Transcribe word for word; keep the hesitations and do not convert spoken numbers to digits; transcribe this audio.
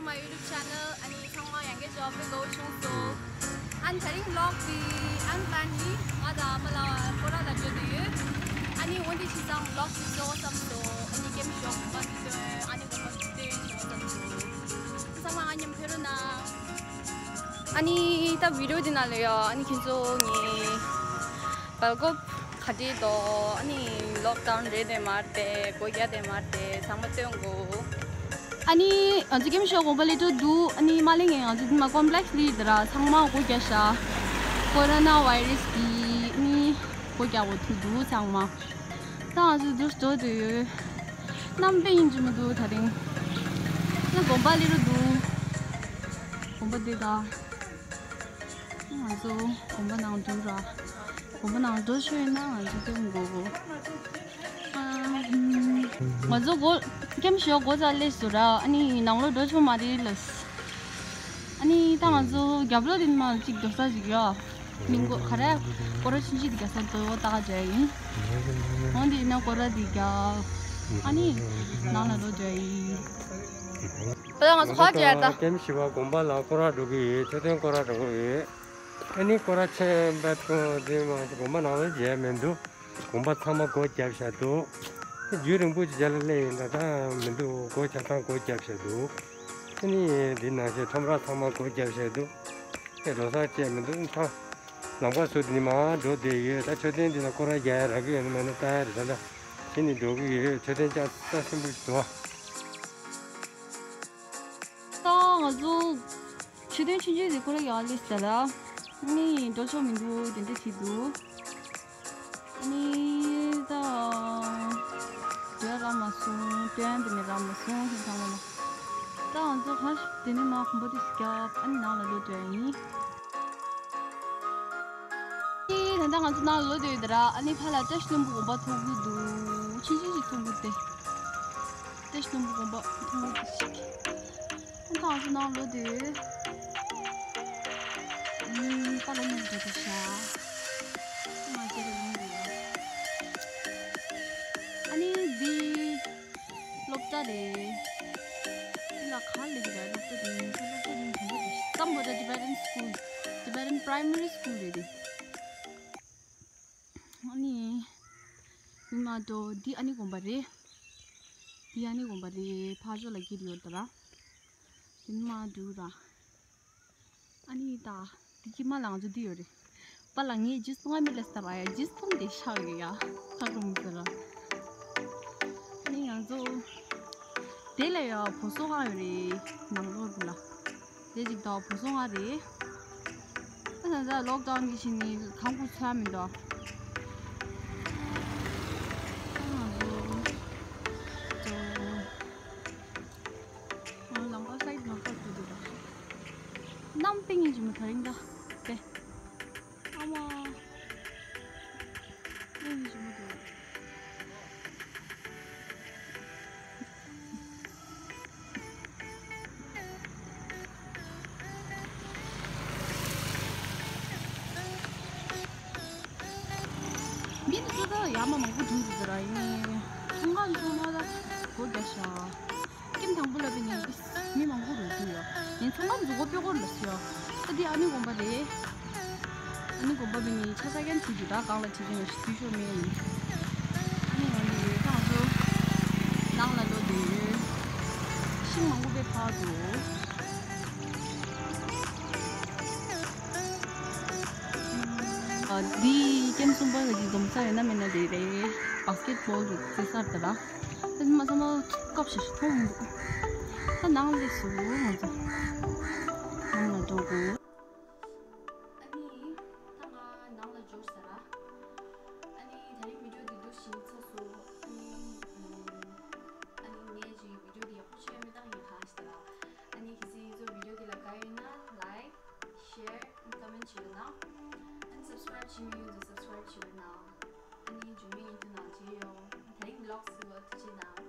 My YouTube channel. ཨ་ནི་ཚང་མ་ཡང་བསྐྱར་འབྱོར་པའི་གོ་བྱུང་སོང་། ཨ་ནི་དེ་རིང་vlog དེ་ཨ་ནི་plan དེ་ང་དང་ཨ་མ་ལགས་སྐོར་ར་ལ་འགྲོ་འདོད་ཡོད། ཨ་ནི་འོན་ཏེ་བྱས་ཙང་vlog དེ་གཙོ་བོ་བསམ་སོང་། ཨ་ནི་ཀེམ་ཤོག་གོམ་པ་དེ་སྟོན། ཨ་ནི་གོམ་པ་དེ་སྟོན་ཤོག་བསམ་སོང་། ཚང་མ་ང་མཉམ་ཕེབས་རོགས་གནང་། ཨ་ནི་ད་video དེ་ནང་ལ་ཡོད། ཨ་ནི་ཁྱེད་ཚོ་ངའི་སྦེལ་ཀོབ་ག་འདྲས་འདུག་ཨ་ནི་lockdown རེད་དེ་མ་རེད་དེ་སྒོ་རྒྱག་དེ་མ་རེད་དེ་ཚང་མ་སྟོན་དགོས། ཨ་ནི་ང་ཚོ་ཀེམ་ཤོག་གོམ་པ་ལས་འགྲོ་འདུག་ཨ་ནི་མ་ལེ་ངས་ང་ཚོ་འདི་མ་complex ལི་དེ་ར་ཚང་མ་སྒོ་རྒྱག་ཤག Corona virus གི་ཨ་ནི་སྒོ་རྒྱག་དགོས་ཐུག་འདུག་ཚང་མ། ད་ང་ཚོ་འདུག་འགྲོ་འདོད་ཡོད། གནམ་དཔེ་ཡིན་གྱི་མི་འདུག་ད་རིང་། ང་གོམ་པ་ལས་རོ་འདུག་གོམ་པ་འདི་དང་། ང་ཚོ་གོམ་པ་ནང་འགྲོ་ར། གོམ་པ་ནང་འགྲོ་ཤོད་ན་ང་ཚོ་སྟོན་དགོས་གོ། ང་ཚོ་སྒོ་ཀེམ་ཤོག་སྒོ་རྩ་སླེབས་སོང་ར། ཨ་ནི་ནང་ལོགས་འགྲོ་ཆོག་མ་རེད་ལགས། ཨ་ནི་ད་ང་ཚོ་རྒྱབ་ལོགས་དེ་མ་གཅིག་འགྲོ་ས་ཞིག་ཡོད། མི་མགོ་ག་རེ་སྐོར་ར་ཆུང་ཆུང་དེ་རྒྱག་ས་དོ་ད་ག་བྱས་ཡིན། འོན་ཏེ་ཡིན་ན་སྐོར་ར་དེ་རྒྱག་ཨ་ནི་ནང་ལ་ལོག་བྱས་ཡིན། ད་ང་ཚོ་ཁ་བྱས་ད། ཀེམ་བཞི་པ་དགོན་པ་ལ་སྐོར་ར་འགྲོ་གི་ཡོད། མཆོད་རྟེན་སྐོར་ར་འགྲོ་གི་ཡོད། ཨ་ནི་སྐོར་ར་ཆེན་པོ་དེ་མ་དགོན་པ་ནང་ལ་མཇལ་མི་འདུག་དགོན་པ་ཚང་མ་སྒོ་བརྒྱབ་བཞག་འདུག་རྒྱུན་རིང་པོ་ཅིག་རྒྱབ་ལ་སླེབས་ཡིན་ད་ད་མི་འདུག་སྒོ་ཆ་ཚང་སྒོ་བརྒྱབ་བཞག་འདུག་ཨ་ནི་འདི་ནང་བཞིན་ཁྲོམ་ར་ཚང་མ་སྒོ་བརྒྱབ་བཞག་འདུག་ཨེ་འགྲོ་ས་བཅས་མི་འདུག་ད་ལམ་ཁ་ཚུར་འདི་མར་འགྲོ་བསྡད་ཡོད། ད་མཆོད་རྟེན་འདི་ལ་སྐོར་ར་རྒྱག་ཡ་རག་གི་ཡོད་ན་མེད་ན་ལྟ་ཡ་རེད། ད་ད་ཕྱིན་ནས་འགྲོ་གི་ཡོད། མཆོད་རྟེན་ལྕགས་རྩ་ཆེན་པོ་ཞིག་འདུག་ད་ང་ཚོ་མཆོད་རྟེན་ཆུང་ཆུང་ཟིག་ཁོ་ར་ཡག་ལེ་ཟེར་ལ། ནི་འགྲོ་ཆོག་མི་འདུག་དེ་འདྲ་བྲིས་འདུག་ནི་ད་དེ་རག་མ་སོང་། སྟོན་དེ་ནི་རག་མ་སོང་ཁྱེད་ཚང་མ་ལ། ད་ང་ཚོ་ག་དེ་ནི་མ་གོམ་པ་དེ་རྒྱབ་ཨ་ནི་ནང་ལ་ལོག་འགྲོ་ཡ་ཡིན། ད་ལྟ་ང་ཚོ་ནང་ལ་ལོག་འགྲོ་ཡོད་ད་ར། ཨ་ནི་ཕ་ལ་བཀྲ་ཤིས་ལྷུན་པོ་དགོན་པ་མཐོང་གི་འདུག་ཆུང་ཆུང་ཞིག་མཐོང་གི་འདུག་སྟེ། བཀྲ་ཤིས་ལྷུན་པོ་དགོན་པ་མཐོང་གི་འདུག་ཞིག་ཨ་ད་ང་ཚོ་ནང་ལོག་འདོད། ཨུམ། པཱ་ལགས་མཉམ་དུ་འགྲོ་ཤག་ང་ཚོ་ལ་ཡོང་དགོས། ཨ་ནི་འདི་སློབ་གྲྭ་རེད། འདི་ལ་ག་རེ་ལབ་ཀྱི་རེད། སློབ་གྲྭ་དེ་ཡིན་ས་སློབ་གྲྭ་དེ་ཡིན་ག་འདྲ་རེད། Sambuddha Tibetan School, Tibetan Primary School རེད་དེ། ཨ་ནི། མི་མ་འགྲོ་འདི་ཨ་ནི་དགོན་པ་རེད། འདི་ཨ་ནི་དགོན་པ་རེད། ཕར་ཕྱོགས་ལ་དཀྱིལ་ཡོད་ད་ར། མི་མ་འགྲོ་ར། ཨ་ནི་ད། འདི་དཀྱིལ་མ་ལ་ང་ཚོ་འདི་ཡོད་རེད། པཱ་ལགས་ངས་རྗེས་སུ་སྔ་མི་ལ་ས་ར་ཡ་རྗེས་སུ་འདི་ཤག་ཡོད་ཡ། ཁ་ཁ་མི་ཟེར་ར། ཨ་ནི་ང་ཚོ། དེ་ལ་ཡ་བོ་སོ་ཁང་ཡོད་རེད། ནང་ལོགས་ལ། དེ་ཅིག་དང་བུ་སོང་ང་རེད། ཨ་ན་ད་ལོག་ཌའོན་གི་ཕྱི་ནས་ཁང་ཁུ་ཚོ་མི་འདུག་ཨ་ལམ་ཁ་སའིད་ནོར་ཁ་ཐུག་འདུག་གནམ་སྟེང་ཡིན་གྱི་མི་ཐ་རིང་ད་དེ། ཨ་མ། སྟེང་ཡིན་གྱི་མི་འདུག་མི་འདི་ཚོ་ད་ཡར་མར་མང་པོ་འགྲོ་འདུག་ཟེར་ར་ཡིན། ཚོང་ཁང་ཚང་མ་ད་སྒོ་རྒྱབ་ཤག་ཀེམ་དང་པོ་ལ་བས་ནས་མི་མང་པོ་འགྲོ་འདུག་ཡ། ཡིན་ཚང་མ་འཛུགས་སྒོ་ཕྱེ་སྒོ་ལ་ཟེར་ཡ། ད་འདི་ཨ་ནི་དགོན་པ་རེད། ཨ་ནི་དགོན་པ་འདི་ནི་ཆ་ཚང་ཡང་བྲིས་འདུག་ད་གང་ལ་བྲིས་ཀྱི་ཡོད་ཞིག་འདུག་ཤོག་མེད་ཡིན། ཨ་ནི་ང་ནི་ད་ང་ཚོ་ནང་ལ་ལོག་འདོད་ཡོད། ཤིང་མང་པོ་དཔེ་འཕགས་འདུག་ཨ་འདི་ཀེམ་གསུམ་པ་གི་འཛོམས་ས་ཡོད་ན་མེད་ན་དེ་རེད། བྷ་སི་ཀེད་བྷོལ་རེད་རྩེད་སར་དེ་ལ། ཨ་ནི་མ་ཚང་མ་སྐབས་ཤིག་མཐོང་མི་འདུག་ད་ནང་སླེབས་སོང་ང་ཚོ། ནང་ལ་འགྲོ་དགོས། ཨ་ནི་ད་ང་ནང་ལ་འབྱོར་ཚར། ཨ་ནི་དེ་རིང་བི་ཌིའོ་འདི་འདུག་ཞིག་ཚར་སོང་། ཨ་ནི་ཨ་ནི་ངས་ཅིག་བི་ཌིའོ་འདི་ཡག་པོ་ཞིག་ཡོད་མེད་ད་ཡིན་ཧ་ཞིག་ལ། ཨ་ནི་གལ་སྲིད་ཚོ་བི་ཌིའོ་འདི་ལ་དགའ་ཡོད་ན་ལའིཀ། ཤེར། ཀོ་མེན་ཊི་བྱེད་རོགས་གནང་། ཨ་ནི་སབ་སི་ཀ་རེབ་བྱེད་མི་ཡོད་ཚོ་སབ་སི་ཀ་རེབ་བྱེད་རོགས་གནང་། ཨ་ནི་འཇུ་མི་ཡིན་དུ་ནང་བྱེད་ཡོང་། དེ་རིང་བི་ལོག་སི་ལོ་ཐུགས་རྗེ་གནང་།